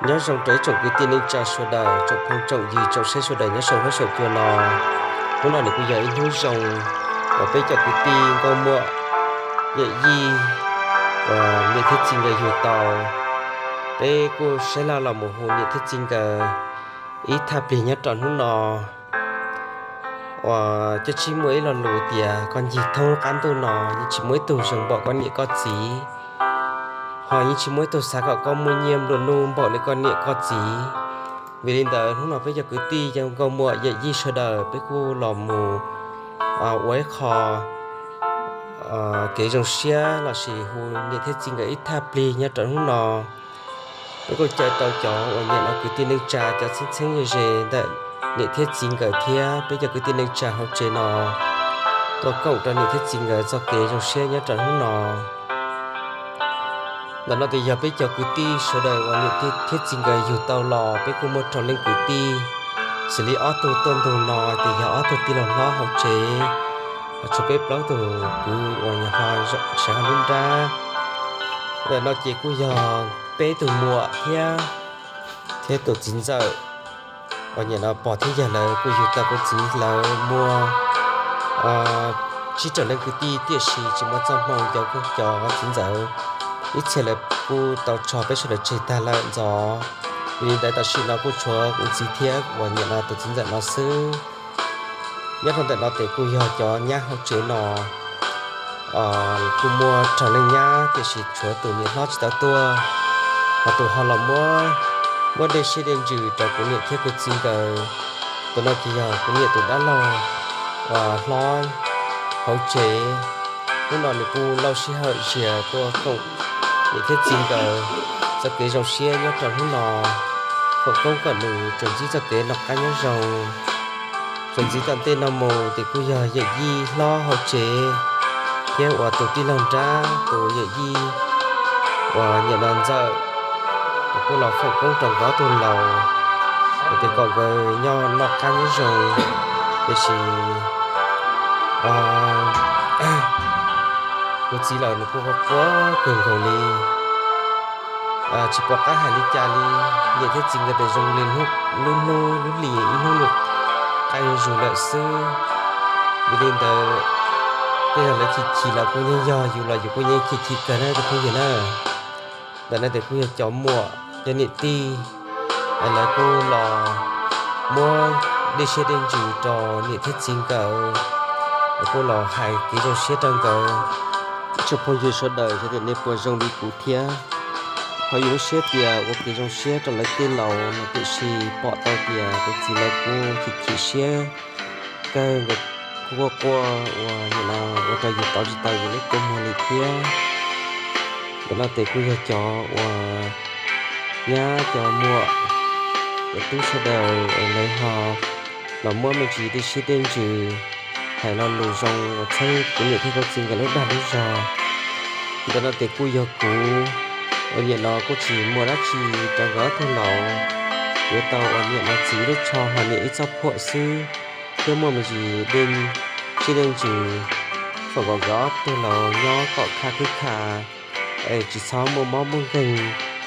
Nyob zoo rau ib tsoom kwv tij neej tsa sawv daws, tsoom phooj tsoom ywg tsoom saib sawv daws nyob saum huab saum cua no. Hnub no nws kuj yog ib hnub zoo uas peb cov kwv tij nkauj muam yawm yij uas niam thiab txiv nkawd yug tau. Peb kuj saib laj los mus hu niam thiab txiv nkawd ib thaj plig nyob rau hnub no uas cov tsis muaj ib lo lus tias koj ncig thoob qab ntuj no yeej tsis muaj ib tug zoo npaum koj niam koj txiv, ho yeej tsis muaj ib tug xav kom koj muaj nyiaj nplua nuj npaum li koj niam koj txiv. Vim li ntawd hnub no peb cov kwv tij nkauj muam yawm yij sawv daws peb kuj los mus ua ib qho kev zoo siab lossis hu niam thiab txiv nkawd ib thaj plig nyob rau hnub no. Peb kuj caw tau cov uas nyiam no kwv tij neej tsa cov txheeb txheeb ze ze ntawm niam thiab txiv nkawd thiab peb cov kwv tij neej tsa hauv tsev no tuaj koom rau niam thiab txiv nkawd txoj kev zoo siab nyob rau hnub no. Ntawm no ces yog peb cov kwv tij sawv daws uas niam thiab txiv nkawd yug tau los peb kuj muaj rau leej kwv tij, xws li ob tug tuaj ntug no ces yog ob tug tij laug hlob hauv tsev, tshuav peb plaub tug kwv uas nyuam qhuav sawv hauv lub nrab. Ntawm no ces kuj yog peb tug muam thiab, thiab tus txiv ntxawm uas nyiam no pog thiab yawg lawv kuj yug tau kuv txiv lawv muaj tsib rau leej kwv tij tiam sis tsis muaj txoj hmoo nco kuj cov txiv ntxawm ib txhia lawv kuj tau tso peb sawv daws tseg tag lawm ntxov. Vim li ntawd tam sim no kuj tshuav kuv txiv thiab uas nyiam no tus txiv ntxawm no xwb. Nyob rau ntawm no ces kuj yog cov nyab hauv tsev no kuj muaj rau leej nyab tiam sis tshuav tus niam hlob tsis tau tuaj, ho tus ho los muab, muab dej siab dej ntsws rau kuv niam thiab kuv txiv nkawd. Tus no ces yog kuv niam tus dab laug uas hlob hauv tsev. Hnub no nws kuj lauj sij hawm zias tuaj koom niam thiab txiv nkawd txoj kev zoo siab nyob rau hnub no, foom koob kom nws tsuas ntsib txoj kev noj qab nyob zoo. Txuas ntxiv tom ntej no mus ces kuj yog yawm yij hlob hauv tsev thiab uas tus tij laug nrab tus yawm yij uas nyiam no ntxawm, kuj los foom koob rau nkawd ob tug laus, ces kom nkawd nyob noj qab nyob zoo. Tiam sis kuv txiv lawm nws kuj quaj quaj kawg nkaus li, tsis pom qab hais li cas li. Niam thiab txiv nkawd tes zoo li lub hnub lub hlis ib hnub nws qab zuj zus lawm xwb. Vim li ntawd, tej zaum lawv chim chim los kuj yeej yog, yus los yus kuj yeej chim chim kawg na cov phooj ywg na. Ntawm no ces kuj yog cov muam cov niam tij, lawv kuj los muab dej siab dej ntsws rau niam thiab txiv nkawd, kuj los hais kev zoo siab rau nkawd. Ib tsoom phooj ywg sawv daws, yog tias nej puas zoo li kuv thiab, ho yus lub siab tias ua kev zoo siab rau lawv tej laus no tiam sis pom tau tias kuv txiv lawv kuj chim chim siab kawg, nkawd kuj quaj quaj uas nim no ua rau yus tau tsis tau yus lub kua muag li thiab. Ntawm no ces kuj yog cov uas nyab cov muam cov tub sawv daws lawv ho los muab me ntsis dej siab dej ntsws, hais lo lus zoo uas txhawb kuv niam thiab kuv txiv nkawd lub dag lub zog. Ntawm no ces kuj yog kuv uas nim no kuj tsis muaj dab tsi rau nkawd ob tug laus, yuav tau uas nim no txiv lub tsho ho niam ib txoj phuam xwb, thiab muaj me ntsis dej siab dej ntsws foom kom nkawd ob tug laus nyob kom khaj khwb kha, es tsis txhob muaj mob muaj nkeeg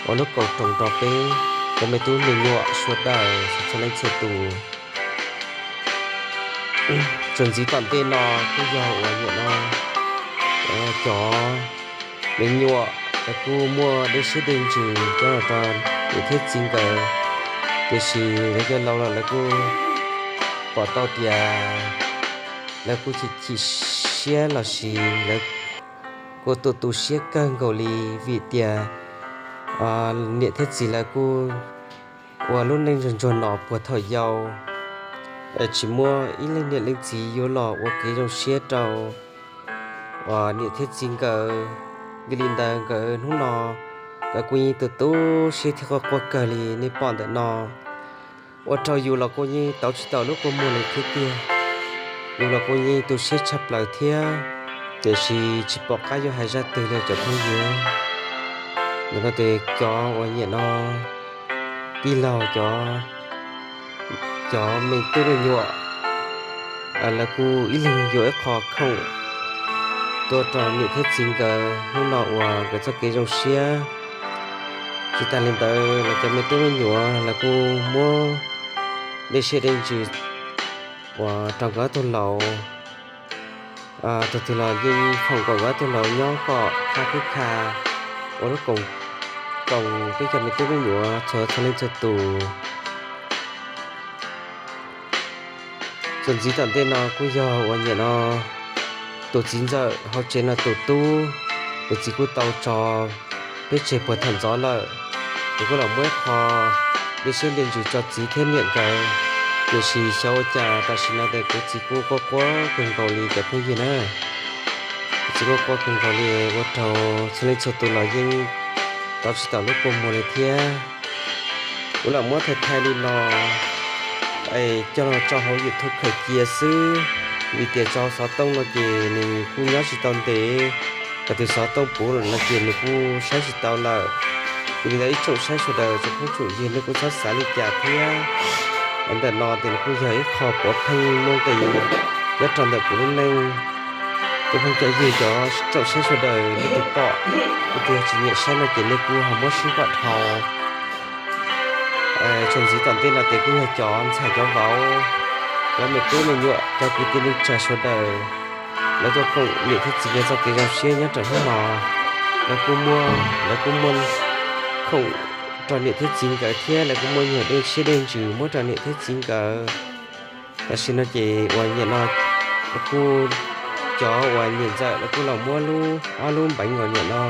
ua lub kaus roos rau peb cov me tub me nyuam sawv daws txhua leej txhua tus. Txuas ntxiv tom ntej no kuj yog uas nim no cov me nyuam lawv kuj muaj dej siab dej ntsws coj los rau niam thiab txiv nkawd, tiam sis lawv cov laus los lawv kuj pom tau tias lawv kuj chim chim siab lossis lawv kuj tu tu siab kawg nkaus li, vim tias niam thiab txiv lawv kuj ua lub neej ntsuag ntsuag no puag thaum yau, tsis muaj ib leej niam leej txiv yuav los ua kev zoo siab rau uas niam thiab txiv nkawd. Vim li ntawd nkawd hnub no nkawd kuj yeej tu tu siab thiab quaj quaj kawg li nej pom ntawm no, ua rau yus los kuj yeej tau tsis tau lub kua muag li thiab tiag. Yus los kuj yeej tu siab tshaj plaws thiab, tiam sis tsis pom qab yuav hais zaj twg li cov phooj ywg. Ntawm no ces cov uas nim no tij laug cov, cov me tub me nyuam, lawv kuj ib leeg yuav ib qho khoom tuaj rau niam thiab txiv nkawd hnub no uas nkawd txoj kev zoo siab Tsis tas li ntawd los cov me tub me nyuam los kuj muab dej siab dej ntsws uas rau nkawd ob tug laus. Tus twg los yeej foom kom nkawd ob tug laus nyob kom khab khwb kha ua lub koom peb cov me tub me nyuam txhua txhua leej txhua tus. Txuas ntxiv tom ntej no kuj yog uas niam no tus txiv ntxawm hauv tsev no tus tub, nws txiv kuj tau tso peb tseg puag thaum ntxov lawm. Nws kuj los muab ib qho dej siab dej ntsws tso txiv thiab niam nkawd, tiam sis xyov ua cas tam sim no ces kuv txiv kuj quaj quaj kawg nkaus li cov phooj ywg na. Kuv txiv kuj quaj kawg nkaus li, ua rau txhua leej txhua tus los yeej tau tsis tau lub kua muag li thiab. Kuv lam muab thaij thaij li no es coj los tso hauv YouTube khaws cia xwb, vim tias tso xov tooj no ces nws kuj nyob tsis tau ntev, kom tus xov tooj puv lawm no ces nws kuj saib tsis tau lawm. Vim li ntawd ib tsoom saib sawv daws tsoom phooj tsoom ywg nej kuj txhob xav li cas thiab. Ntawm no ces nws kuj yog ib qho pov pheej muaj nqis nyob rau ntawm kuv lub neej. Tus phooj cov ywg cov tsoom saib sawv daws leej twg pom, leej twg yog tsis nyiam saib no ces nej kuj ho muab sib pom dhau. Txuas ntxiv tom ntej no ces kuj yog cov ntxhais cov vauv, cov me tub me nyuam, cov kwv tij neej tsa sawv daws, lawv tuaj koom niam thiab txiv nkawd txoj kev zoo siab nyob rau hnub no. Lawv kuj muaj, lawv kuj muaj khoom rau niam thiab txiv nkawd thiab lawv kuj muaj nyuag dej siab dej ntsws muab rau niam thiab txiv nkawd. Tam sim no ces uas niam no kuj, cov uas niam ntxawm lawv kuj los muab lub, ob lub npeev uas niam no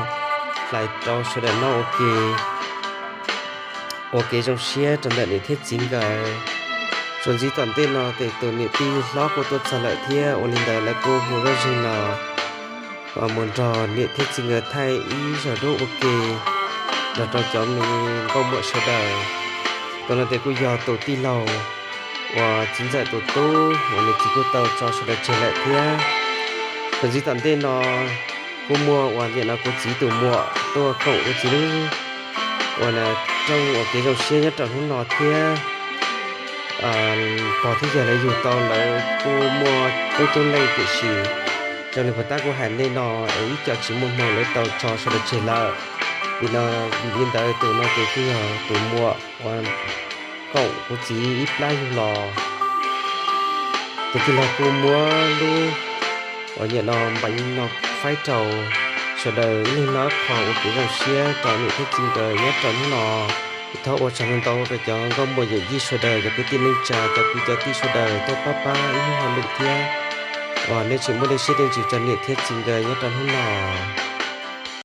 hlais rau sawv daws noj ua ke, ua kev zoo siab rau ntawm niam thiab txiv nkawd. Txuas ntxiv tom ntej no ces tus niam tij hlob kuj tuaj txog lawm thiab ua li ntawd lawv kuj hu zaj zeeg no mus nrog niam thiab txiv nkawd thaij ib zaug duab ua ke nrog rau cov me nkauj muam sawv daws. Tus no ces kuj yog tus tij laug uas txiv ntxawm tus tub uas nws txiv kuj tau tso sawv daws tseg lawm thiab. Txuas ntxiv tom ntej no kuj muaj uas niam no kuv txiv tus muam tuaj koom kuv txiv lub uas rooj ua kev zoo siab nyob rau hnub no thiab. Pog thiab yawg lawv yug tau lawv kuj muaj coob coob leej tiam sis zoo li puag ta kuv hais nej no es ib co tsis muaj hmoo lawv tau tso sawv daws tseg lawm. Vim no, vim li ntawd tus no ces kuj yog tus muam uas koom kuv txiv ib plab yug los. Tus tij laug kuj muab lub uas niam no npeev no faib rau sawv daws ib leeg noj qho ua kev zoo siab rau niam thiab txiv nkawd nyob rau hnub no. Thov ua tsaug ntau ntau rau cov nkauj muam yawm yij sawv daws, cov kwv tij neej tsa, cov kwv cov tij sawv daws tuaj pab pab ib hnub hauj lwm thiab uas nej tseem muaj dej siab dej ntsws rau niam thiab txiv nkawd nyob rau hnub no.